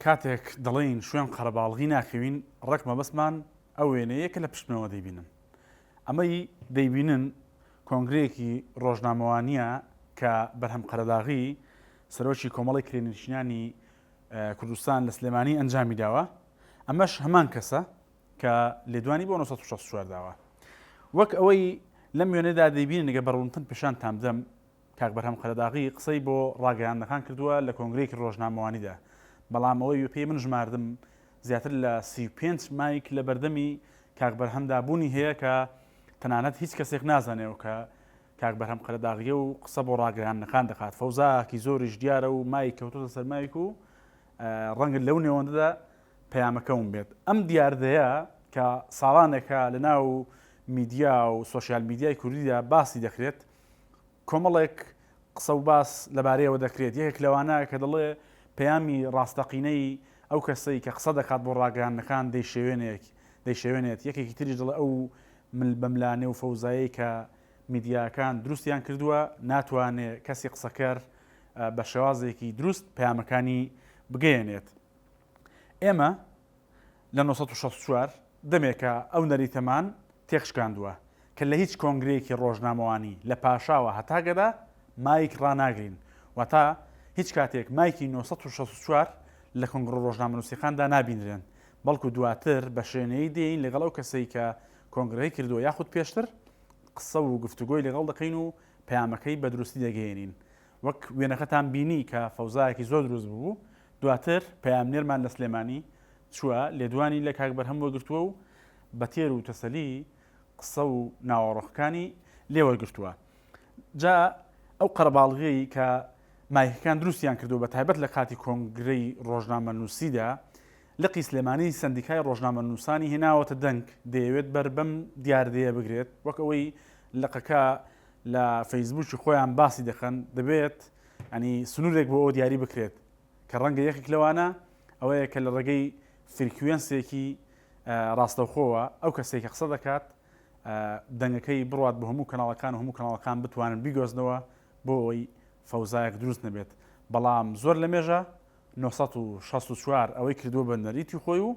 کاتێک دەڵێین شوێن قەرەباڵغی ناکەوین، ڕێک مەبەستمان ئەو وێنەیە کە لە پشتمەوە دەیبینن. ئەمەی دەیبینن کۆنگرەیەکی ڕۆژنامەوانییە کە بەرهەم قەرەداغی، سەرۆکی کۆمەڵی کرێنشینانی کوردستان لە سلێمانی ئەنجامی داوە. ئەمەش هەمان کەسە کە لێدوانی بۆ 964 داوە. وەک ئەوەی لەم وێنەدا دەیبینن گەر بە ڕوونتر پیشانتان بدەم، کاک بەرهەم قەرەداغی قسەی بۆ ڕاگەیاندنەکان کردووە لە کۆنگرەیەکی ڕۆژنامەوانیدا، بەڵام ئەوەی بەپێی من ژماردم زیاتر لە 35 مایک لە بەردەمی کاک بەرهەمدا بوونی هەیە کە تەنانەت هیچ کەسێک نازانێەوە کە کاک بەرهەم قەرەداغیە و قسە بۆ ڕاگەیاندنەکان دەکات. فەوزاکی زۆریش دیارە و مایک کەوتۆتە سەر مایک و ڕەنگە لەو نێوەندەدا پەیامەکەوم بێت. ئەم دیاردەیە کە ساڵانێکە لە ناو میدیا و سۆشیال میدیای کوردیدا باسی دەکرێت، کۆمەڵێک قسە و باس لەبارەیەوە دەکرێت، یەکێک لەوانە کە دەڵێ پەیامی ڕاستەقینەی ئەو کەسەی کە قسە دەکات بۆ ڕاگەیاندنەکان دەیشێوێنێک دەیشێوێنێت، یەکێکی تریش دەڵێ ئەو مل بەملانێ و فەوزایەی کە میدیاکان دروستیان کردووە ناتوانێ کەسی قسەکەر بە شێوازێکی دروست پەیامەکانی بگەیەنێت. ئێمە لە 964 دەمێکە ئەو نەریتەمان تێکشکاندووە کە لە هیچ کۆنگرەیەکی ڕۆژنامەوانی لە پاشاوە هەتا گەدا مایک ڕاناگرین، واتە هیچ کاتێک مایکی 964 لە کۆنگرە ڕۆژنامەنووسیەکاندا نابینرێن، بەڵکو دواتر بە شێنەیی دێین لەگەڵ ئەو کەسەی کە کۆنگرەی کردووە یاخود پێشتر قسە و گفتوگۆی لەگەڵ دەکەین و پەیامەکەی بە دروستی دەگەیەنین. وەک وێنەکەتان بینی کە فەوزایەکی زۆر دروست ببوو، دواتر پەیامنێرمان لە سلێمانی چووە لێدوانی لە کاک بەرهەم وەرگرتووە و بە تێر و تەسەلی قسە و ناوەڕۆکەکانی لێ وەرگرتووە. جا ئەو قەرەباڵغیەی کە مایکەکان دروستیان کردووە بە تایبەت لە کاتی کۆنگرەی ڕۆژنامەنووسیدا، لقی سلێمانی سەندیکای ڕۆژنامەنووسانی هێناوەتە دەنگ، دەیەوێت بەر بەم دیاردەیە بگرێت، وەک ئەوەی لقەکە لە فەیسبووکی خۆیان باسی دەکەن، دەبێت ینی سنوورێک بۆ ئەوە دیاری بکرێت کە ڕەنگە یەکێک لەوانە ئەوەیە کە لە ڕێگەی frequency ێکی ڕاستەوخۆوە ئەو کەسێک کە قسە دەکات دەنگەکەی بڕات بۆ هەموو کەناڵەکان و هەموو کەناڵەکان بتوانن بیگۆزنەوە بۆ ئەوەی فەوزایەک دروست نەبێت بەڵام زۆر لە مێژە 964 ئەوەی کردووە بە نەریتی خۆی و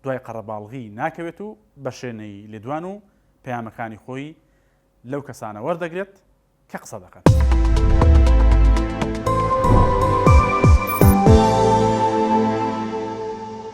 دوای قەرەباڵغی ناکەوێت و بە شێنەی لێدوان و پەیامەکانی خۆی لەو کەسانە وەردەگرێت کە قسە دەکەن.